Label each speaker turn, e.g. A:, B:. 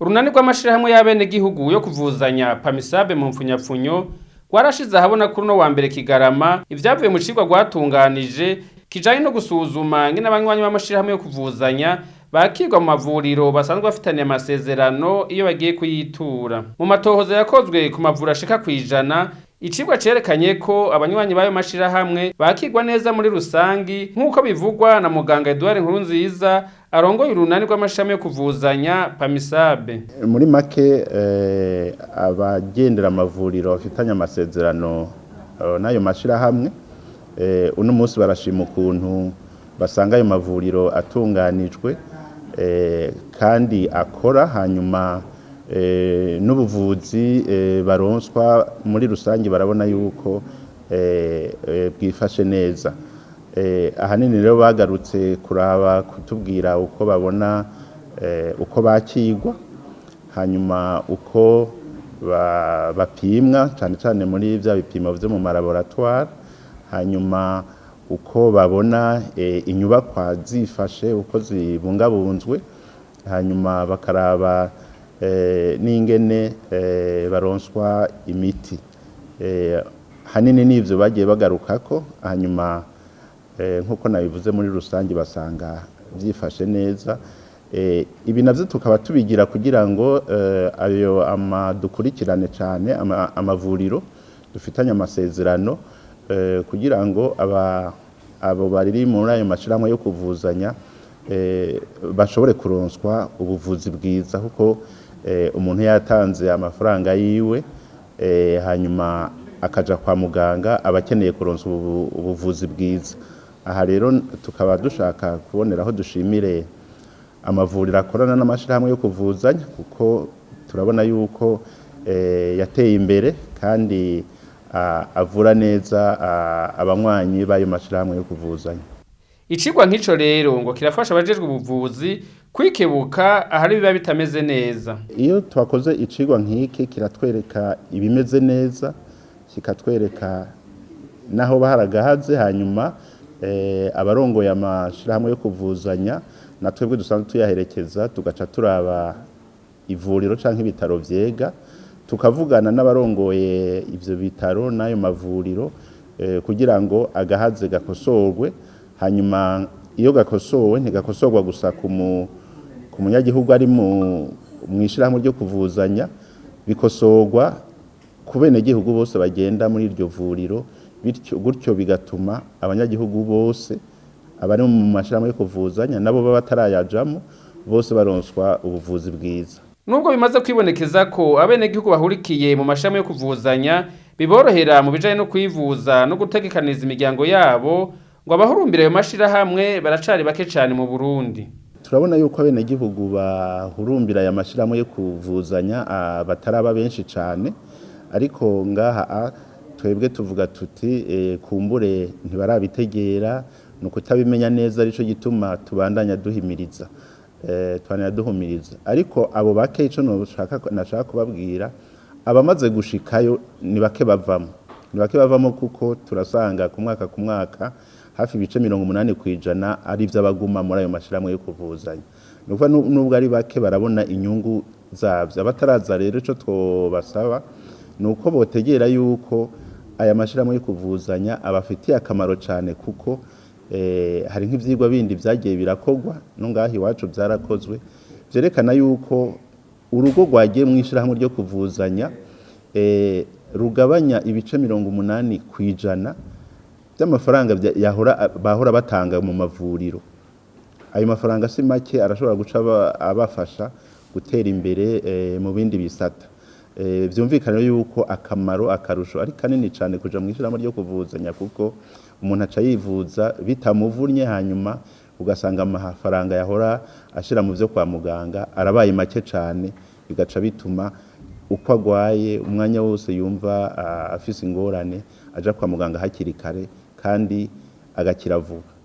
A: Urunani rw'amashirahamwe y'abenegihugu yo kuvuzanya, Pamisabe mu mpfunyapfunyo, rwarashize ahabona kuri uno wa mbere Kigarama ivyavuye mu cigwa rwatunganije kijanye no gusuzuma ingene abanywanyi b'amashirahamwe yo kuvuzanya bakirwa mu mavuriro basanzwe bafitaniye amasezerano iyo bagiye kuyitura. Mu matohoza yakozwe ku mavuriro ashika kw'ijana, icigwa cerekanye ko abanywanyi b'ayo mashirahamwe bakirwa neza muri rusangi, nk'uko bivugwa na muganga Edouard Nkurunziza arongoye urunani rw'amashirahamwe yo kuvuzanya, Pamisabe.
B: Muri make, abagendera amavuriro bafitanye amasezerano n'ayo mashirahamwe uno munsi barashima ukuntu basanga ayo mavuriro atunganijwe kandi akora, hanyuma n'ubuvuzi baronswa muri rusange barabona yuko bwifashe neza. Ahanini rero bagarutse kuraba kutubwira uko babona uko bakirwa, hanyuma uko bapimwa, cyane cyane muri bya bipimo byo mu malaboratoire, hanyuma uko babona inyubakwa zifashe, uko zibungabunzwe, hanyuma bakaraba n'ingene baronswa imiti. Hanini n'ivyo bagiye bagarukako. Hanyuma nk'uko nabivuze, muri rusange basanga byifashe neza. Ibi navyo tukaba tubigira kugira ngo ayo dukurikirane cyane amavuriro dufitanye amasezerano, kugira ngo abo bari muri ayo mashirahamwe yo kuvuzanya bashobore kuronswa ubuvuzi bwiza, kuko umuntu yatanze amafaranga yiwe hanyuma akaja kwa muganga, aba akeneye kuronswa ubuvuzi bwiza. Aha rero tukaba dushaka kuboneraho dushimire amavuriro akorana n'amashirahamwe yo kuvuzanya, kuko turabona yuko yateye imbere kandi avura neza abanywanyi b'ayo mashirahamwe yo kuvuzanya.
A: Icigwa nk'ico rero ngo kirafasha abajejwe ubuvuzi kwikebuka ahari biba bitameze neza.
B: Iyo twakoze icigwa nk'iki, kiratwereka ibimeze neza, kikatwereka naho baharagahaze, hanyuma abarongoye amashirahamwe yo kuvuzanya na twebwe dusanzwe tuyaherekeza tugaca turaba ivuriro canke ibitaro vyega, tukavugana n'abarongoye ivyo bitaro n'ayo mavuriro kugira ngo agahaze gakosorwe. Hanyuma iyo gakosowe, ntigakosorwa gusa ku munyagihugu ari mu mw'ishirahamwe ryo kuvuzanya, bikosorwa ku benegihugu bose bagenda muri iryo vuriro. Bityo gutyo bigatuma abanyagihugu bose, abari mu mashirahamwe yo kuvuzanya nabo baba batarayajamo, bose baronswa ubuvuzi bwiza.
A: Nubwo bimaze kwibonekeza ko abenegihugu bahurikiye mu mashirahamwe yo kuvuzanya biborohera mu bijanye no kwivuza no gutegekaniza imiryango yabo, ngo abahurumbira ayo mashirahamwe baracari bake cane mu Burundi.
B: Turabona yuko abenegihugu bahurumbira aya mashirahamwe yo kuvuzanya bataraba benshi cane, ariko ngaha twebwe tuvuga tuti kumbure ntibarabitegera, ni ukutabimenya neza, arico gituma tubandanya duhimiriza, tubandanya duhumiriza. Ariko abo bake, ico nashaka kubabwira, abamaze gushikayo ni bake bavamo, ni bake bavamo, kuko turasanga ku mwaka ku mwaka hafi ibice 80% ari ivy'abaguma muri ayo mashirahamwe yo kuvuzanya. Ni ukuvuga nubwo ari bake, barabona inyungu zavyo. Abataraza rero, ico twobasaba ni uko botegera yuko aya mashirahamwe yo kuvuzanya abafitiye akamaro cane, kuko hari nk'ivyigwa bindi vyagiye birakorwa, no ngaha iwacu vyarakozwe, vyerekana yuko urugo rwagiye mw'ishirahamwe ryo kuvuzanya rugabanya ibice 80% by'amafaranga bahora batanga mu mavuriro. Ayo mafaranga si make, arashobora guca abafasha gutera imbere mu bindi bisata. Vyumvikana yuko akamaro, akarusho ari kanini cyane kuja mu ishyirahamwe ryo kuvuzanya, kuko umuntu aca yivuza bitamuvunnye, hanyuma ugasanga amafaranga yahora ashira mu vyo kwa muganga arabaye make cyane, bigaca bituma uko agwaye, umwanya wose yumva afise ingorane, aja kwa muganga hakiri kare kandi agakira vuba.